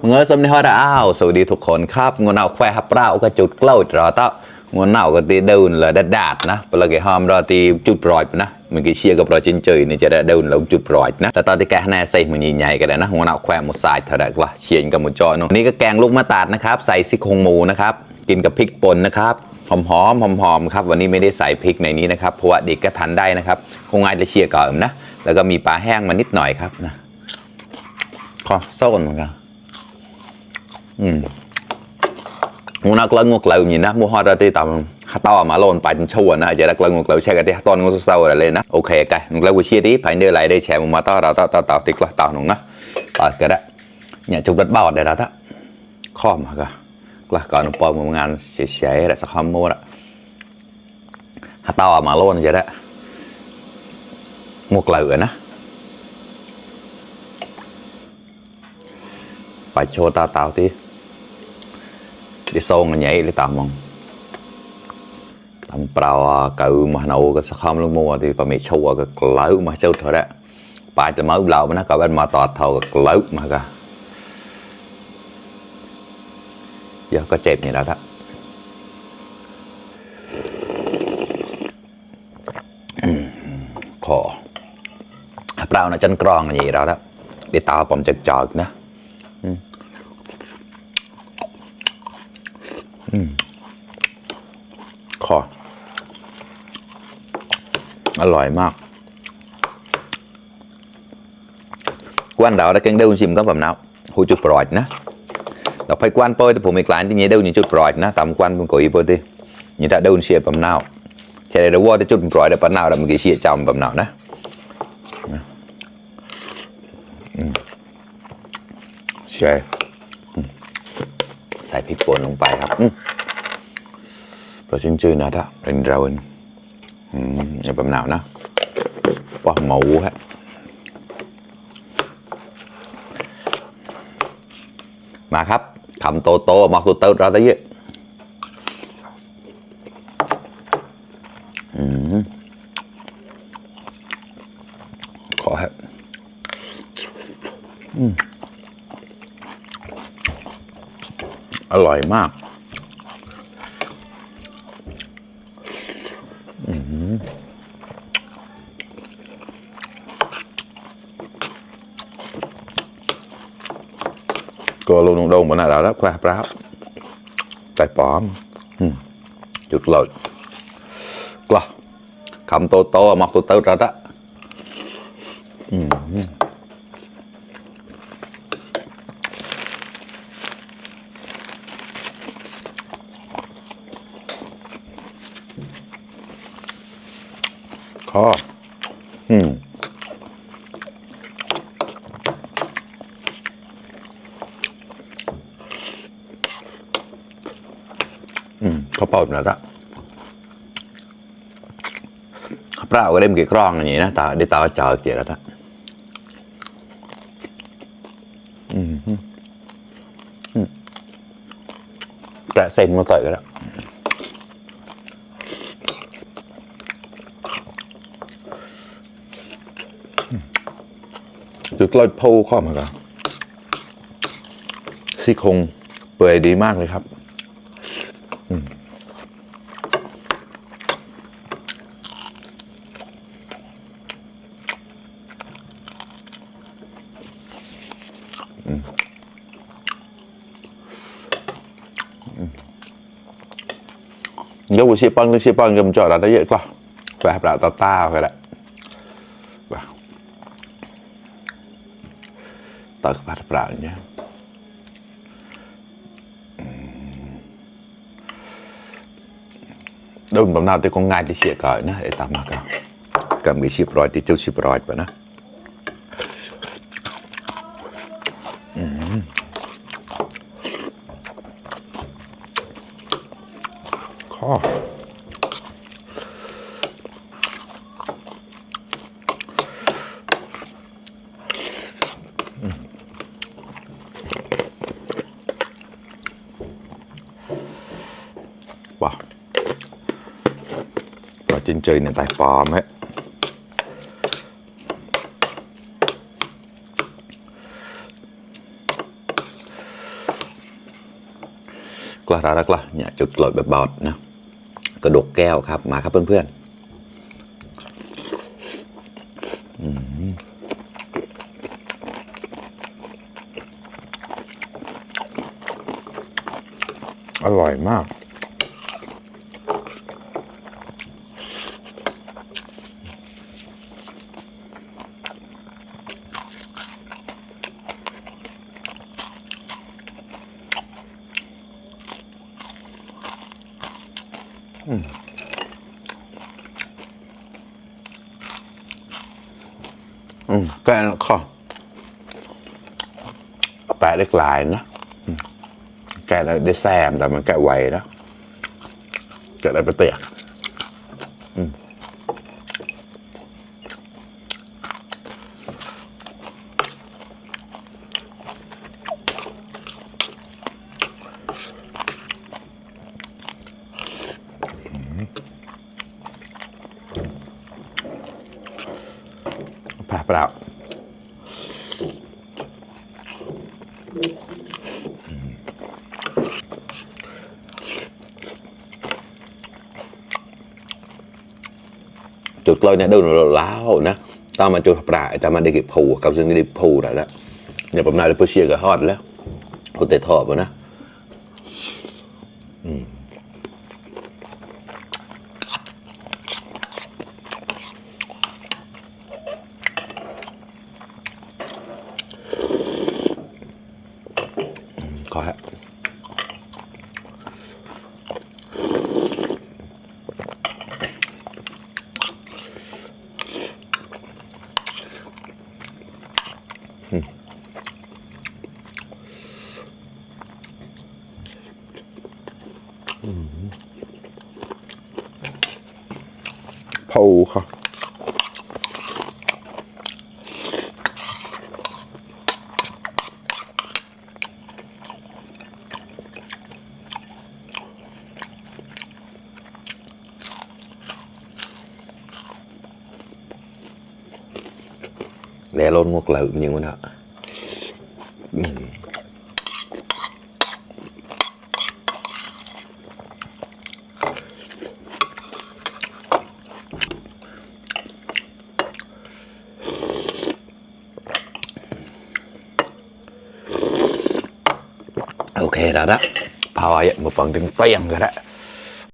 เงยสำเนียงว่าอ้าวสวัสดีทุกคนครับงวนเอาแควฮับเปล่าก็จุดเกล้ารอต่องวนเอาก็ตีเดินเลยดัดดนะเปลาเกหอมรอตีจุดปลอยนะมันก็เชียร์กับรอจินเจยนี่จะได้เดินแล้วจุดปลอยนะแต่ตอนที่แกแน่ใส่มันใหญ่ๆกันเลยนะงวนเอาแควหมดสายเท่าไหร่ก็เชียร์กับหมดจอยนี่ก็แกงลูกมะตาดนะครับใส่ซี่โครงหมูนะครับกินกับพริกป่นนะครับหอมครับวันนี้ไม่ได้ใส่พริกในนี้นะครับเพราะว่าเด็กก็ทานได้นะครับคงง่ายจะเชียร์ก่อนนะแล้วก็มีปลาแห้งมานิดหน่อยครับนะขอโซ่กันเหมือนกันงูนักเล่นงูเกลียวอย่างนี้นะมูฮอดตีต่ำฮัตต่อมาโลนไปจนชั่วนะจะนักเล่นงูเกลียวแช่กันที่ตอนงูเศร้าอะไรเลยนะโอเคกันงูเกลียวกูเชียร์ที่ภายในอะไรได้แชร์มาต่อเราต่อติ๊กละต่อหนุ่มนะต่อก็ได้เนี่ยจุดรัดเบาเดี๋ยวเราข้อมากันละก่อนปอยงานเฉยๆแต่สักคำมูละฮัตต่อมาโลนจะได้งูเกลียวนะไปโชว์ต่อที่đi sâu mà nhảy đi tầm không tầm bào cậu mà nấu cái không luôn mua thì có mấy sâu cái lẩu mà sâu thôi đấy phải từ mới lâu mà nó có bên mà tọt thầu cái lẩu mà cả giờ có chẹp như đó đó khổ bào nó chân cron gì đó đó đi tao bầm chật chọt nữaขออร่อยมากquan đạo đã kén đâu chìm có phẩm nào hú chút bọtนะเราไปquan pơi thìผมมีกลานที่นี้đâu những chút bọtนะตามquanผมcoi pơi đi những ta đâuเชียร์phẩm nàoแค่ได้ว่าจะจุดบอดได้phẩm nào là mìnhเชียร์จำphẩm nàoนะใช่ใส่พริกป่นลงไปครับพอชิ้นจืดนะท่าเป็นเราอย่าแบบหนาวนะว่าหมูฮะมาครับทำโตๆมาโตๆเราได้เยอะขอฮะอร่อยมากก็ลงดงบนอะไรแล้วแควปลาใส่ปอมจุดเลยกว่าคำโตๆมาโตๆเราละข้อข้าวเปล่าแบบนั้นละข้าวเปล่าก็ได้มีกี่กล้องอย่างนี้นะตาได้ตาเจอเกี่ยวแล้วนะแกะเส้นมาต่อยกันแล้วจุดลอยโพข้อมากันซี่โครงเปื่อยดีมากเลยครับเดี๋ยวชีปังก็มันจอดได้เยอะกว่าแบบเราตาไปแหละต่อกับปลาอย่างเงี้ยโดนแบบนั้นแต่ก็ง่ายที่เสียก่อนนะไอ้ตามมากับมีชิบรอยที่เจ้าชิบรอยไปนะข้อว้าวเราจินเจยในไต่ฟอร์มฮะ ก กล้ารักละเนี่ยจุดกลอยแบบบอดนะกระดกแก้วครับมาครับเพื่อนๆอร่อยมากแกะข้อแปะเล็กลายนะแกะได้แซมแต่มันแกะไวนะแกะได้ไปเตียกผ่าเปล่าจุดกลอยเนี่ยđâuล้าวนะตามมาจุดปลายแต่มาได้กิบผูกับซึ่งได้ผูแล้วเนี่ยผมนายได้ไปเชียร์กับฮอดแล้วกูเตะทอบนะขอฮะผูค่ะđể lôn một lợn như thế nào ok rồi đó, thôi một phần tiếng tiền rồi đó.